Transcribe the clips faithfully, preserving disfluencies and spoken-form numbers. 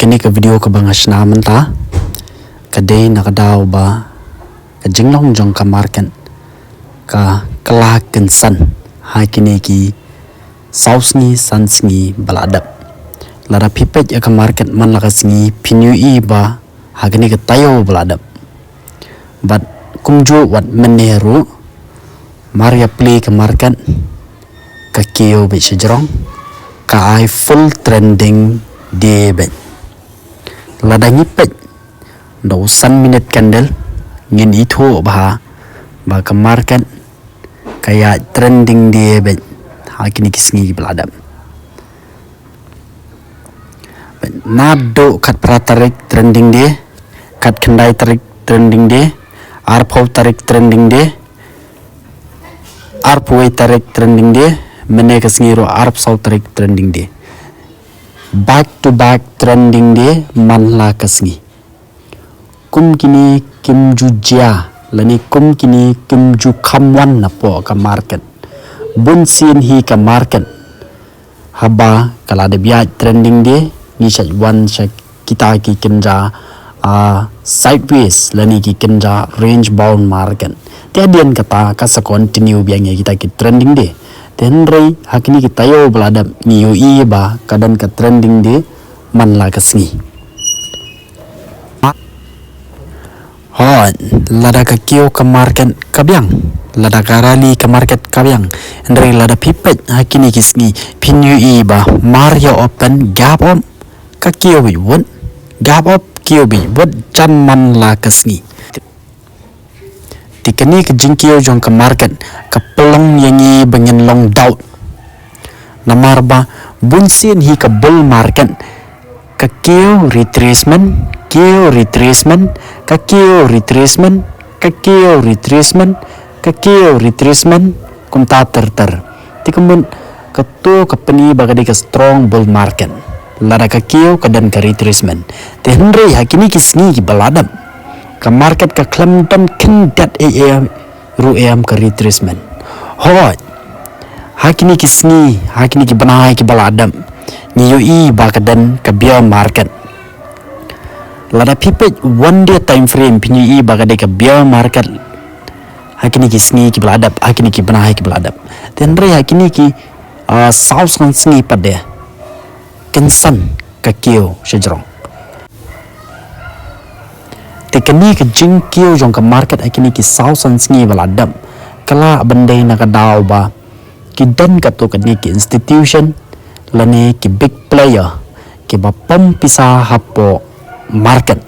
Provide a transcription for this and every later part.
Kane ka video kaba nga shna mynta ka dei na ka daw ba ka jinglong jong ka market ka kylla kynsan ha kine ki saw sngi san sngi ba la dep. Lada phi peit ïa ka market man la ka sngi phin ïohi ba ha kane ka taïew ba la dep. Bad kumjuh wat mynne ruh mar ïa plie ka market ka kiew beit shajrong, ka ai full trending day beit. Lada ngi peit da u san minute candle ngin ithuh bha ba ka market ka ïa trending day beit ha kine ki sngi ba la dep. Naduh khatphra tarik trending day, khatkhyndai tarik trending day, arphew tarik trending day, arphew wei tarik trending day, mynne ka sngi ruh arphew saw tarik trending day. Back to back trending day man la ka sngi. Kum kine kim ju jia lane kum kine kim ju kham wan napoh ka market. Bunsien hi ka market haba ka la dep ïaid trending day ngi shait wan sha kita ki kynja, ah, sideways lane ki kynja range bound market. Te hadien kata ka sa continue biang ïa kita ki trending day. Te hynrei ha kine ki taïew ba la dep ngi ïohi ba ka don ka trending day man la ka sngi. Hooid, lada ka kiew ka market ka biang, lada ka rally ka market ka biang. Hynrei lada phi peit ha kine ki sngi phin ïohi ba mar ïa open gap up ka kiew beit wut, gap up kiew beit wut jan man la ka sngi. Te kane ka jingkiew jong ka market ka pynlong ïa ngi ba ngin long doubt. Namar ba bunsien hi ka bull market ka kiew retracement, kiew retracement, ka kiew retracement, ka kiew retracement, ka kiew retracement kumta ter ter. Te ka mut kato ka pyni ba ka dei ka strong bull market. Lada ka kiew ka don ka retracement. Te hynrei ha kine ki sngi ki ba la dep ka market ka khlem don khyndiat ei ei ruh em ka retracement. Hooid, ha kine ki sngi, ha kine ki bnai ki ba la dep ngi ïohi ba ka don ka bear market. Lada phi peit one day time frame phin ïohi ba ka dei ka bear market ha kine ki sngi ki ba la dep, ha kine ki bnai ki ba la dep. Te hynrei ha kine ki, ah, saw san sngi pat de kynsan ka kiew shajrong. Te kane ka jingkiew jong ka market ha kine ki saw san sngi ba la dep ka lah ban dei na ka daw ba ki don katto katne ki institution lane ki big player ki ba pom pisa hapoh market.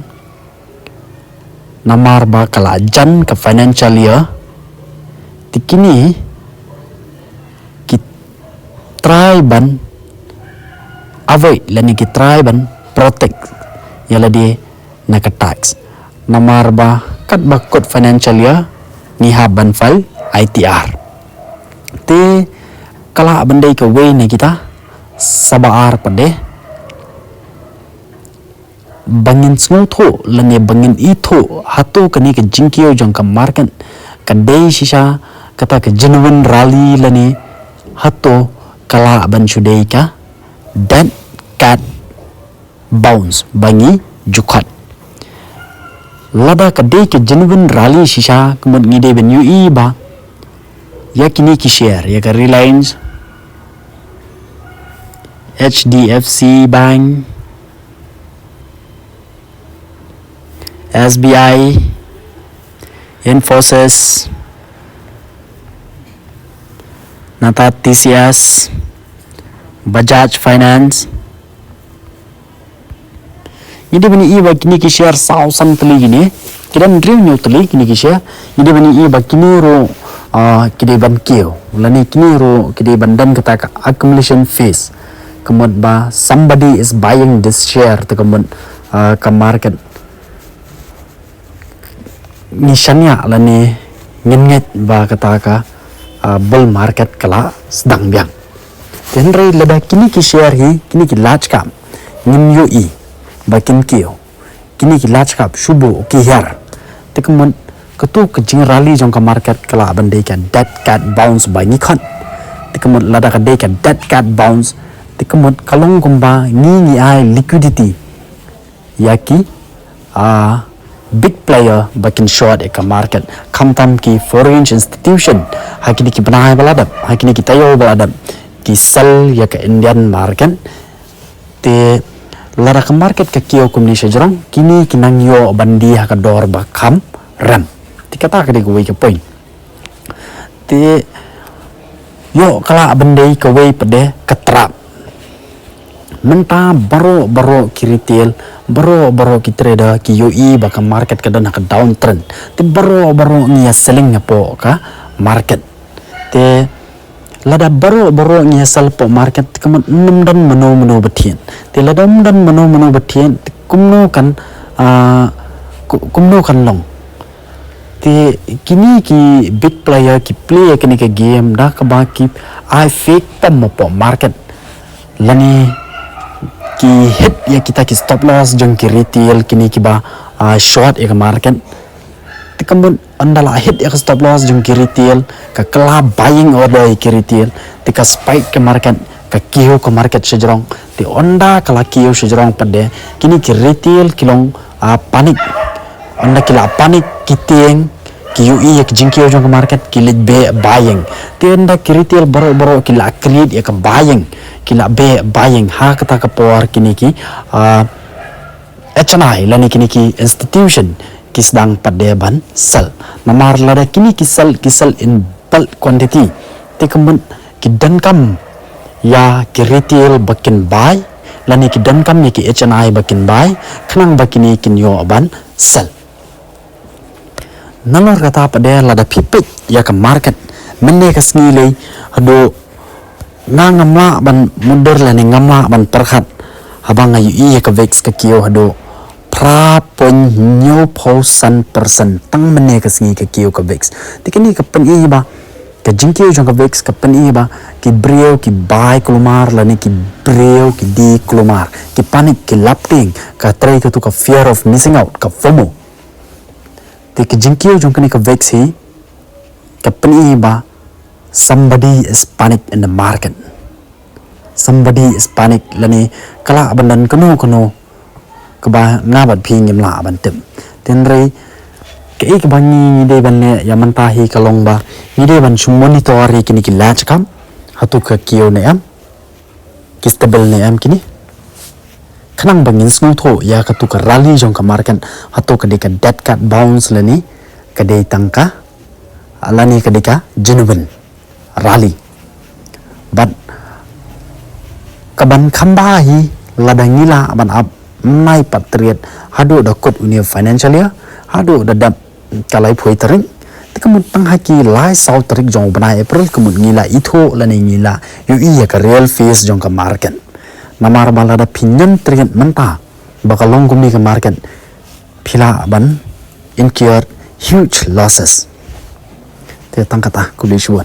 Namar ba ka la jan ka financial year, te kine ki try ban avoid lane ki try ban protect ïa lade na ka tax. Namar ba katba kut financial year ngi hap ban file I T R. Te ka lah ban dei kawei na kita, sa ba ar pat de ba ngin sngewthuh lane ba ngin ithuh hato kane ka jingkiew jong ka market ka dei shisha kata ka genuine rally lane hato ka lah ban shu dei ka dead cat bounce ba ngi ju khot. Lada ka dei ka genuine rally shisha ka mut ngi dei ban ïohi ba ïa kine ki share, ïa ka Reliance, H D F C Bank, S B I, Infosys, nata T C S, Bajaj Finance. Ngi dei ban ïohi ba kine ki share saw san tylli kine, ki don hynriew hynñiew tylli kine ki share. Ngi dei ban ïohi ba kine ruh, ah, ki dei ban kiew lane kine ruh ki dei ban don kata ka accumulation phase. Ka mut ba somebody is buying this share, te ka mut, ah, ka market ngi shaniah lane ngin ngeit ba kata ka, ah, bull market ka la sdang biang. Te hynrei lada kine ki share hi, kine ki large cap, ngim ïohi ba kin kiew, kine ki large cap shu buh ki hiar, te ka mut kato ka jingrally jong ka market ka lah ban dei ka dead cat bounce ba ngi khot. Te ka mut lada ka dei ka dead cat bounce, te ka mut ka long kumba ngi ngi ai liquidity ïa ki, ah, big player ba kin short ïa ka market. Khamtam ki foreign institution, ha kine ki bnai ba la dep, ha kine ki taïew ba la dep, ki sell ïa ka Indian market. Te lada ka market ka kiew kumne shajrong, kine ki nang ïoh ban die ha ka dor ba kham rem. Te kata ka dei kawei ka point. Te ïoh ka lah ban dei kawei pat de ka trap. Mynta baroh baroh ki retail, baroh baroh ki trader ki ïohi ba ka market ka don ha ka downtrend. Te baroh baroh ngi ïa selling hapoh ka market. Te lada baroh baroh ngi ïa sell hapoh market, te ka mut ym don mano mano ba thied. Te lada ym don mano mano ba thied, te kumno kan, ah, ku-, kumno kan long. Te kine ki big player ki play ïa kane ka game da kaba ki ai fake pump hapoh market. Lane ki hit ïa kita ki stop loss jong ki retail, kine kiba, ah, short ïa ka market. Te ka mut ynda la hit ïa ka stop loss jong ki retail, ka kylla buying order ïa ki retail, te ka spike ka market, ka kiew ka market shajrong. Te ynda ka la kiew shajrong pat de, kine ki retail ki long, ah, panic. Ynda ki la panic, ki tieng, ki ïohi ïa ka jingkiew jong ka market, ki leit beh buying. Te ynda ki retail baroh baroh ki la create ïa ka buying, ki la beh buying, ha kata ka por kine ki, ah, H N I lane kine ki institution ki sdang pat de ban sell. Namar lada kine ki sell, ki sell in bulk quantity, te ka mut ki donkam ïa ki retail ba kin buy, lane ki donkam ïa ki H N I ba kin buy, khnang ba kine kin ïoh ban sell. Nalor kata pat de lada phi peit ïa ka market mynne ka sngi lei, haduh nga ngam lah ban mutdur lane ngam lah ban pyrkhat haba nga ïohi ïa ka VIX ka kiew haduh phra point hynñiew phew san percent tang mynne ka sngi ka kiew ka VIX. Te kane ka pyni ba ka jingkiew jong ka VIX ka pyni ba ki briew ki buy kulmar lane ki briew ki die kulmar, ki panic, ki laptieng, ka trei katu ka fear of missing out, ka FOMO. Te ka jingkiew jong kane ka VIX hi ka pyni ba somebody is panic in the market. Somebody is panic lane ka lah ban don kano kano kaba nga bad phi ngim lah ban tip. Te hynrei kaei kaba ngi, ngi dei ban leh ïa mynta hi ka long ba ngi dei ban shu monitor ïa kine ki ledger kam, hato ka kiew ne em, ki stable ne em kine. Khnang ba ngin sngewthuh ïa katu ka rally jong ka market, hato ka dei ka dead cat bounce lane ka dei tang ka, lane ka dei ka genuine rally. Bad kaban kham bha hi lada ngi lah ban ap nai pat triat haduh da kut une u financial year, haduh da dep ka laiphew tarik. Te ka mut tang ha ki lai saw tarik jong u bnai April ka mut ngi la ithuh lane ngi la ïohi ïa ka real face jong ka market. Namar ba lada phi ñion triat mynta ba ka long kumne ka market, phi lah ban incur huge losses. Te tang kata, khublei shibun.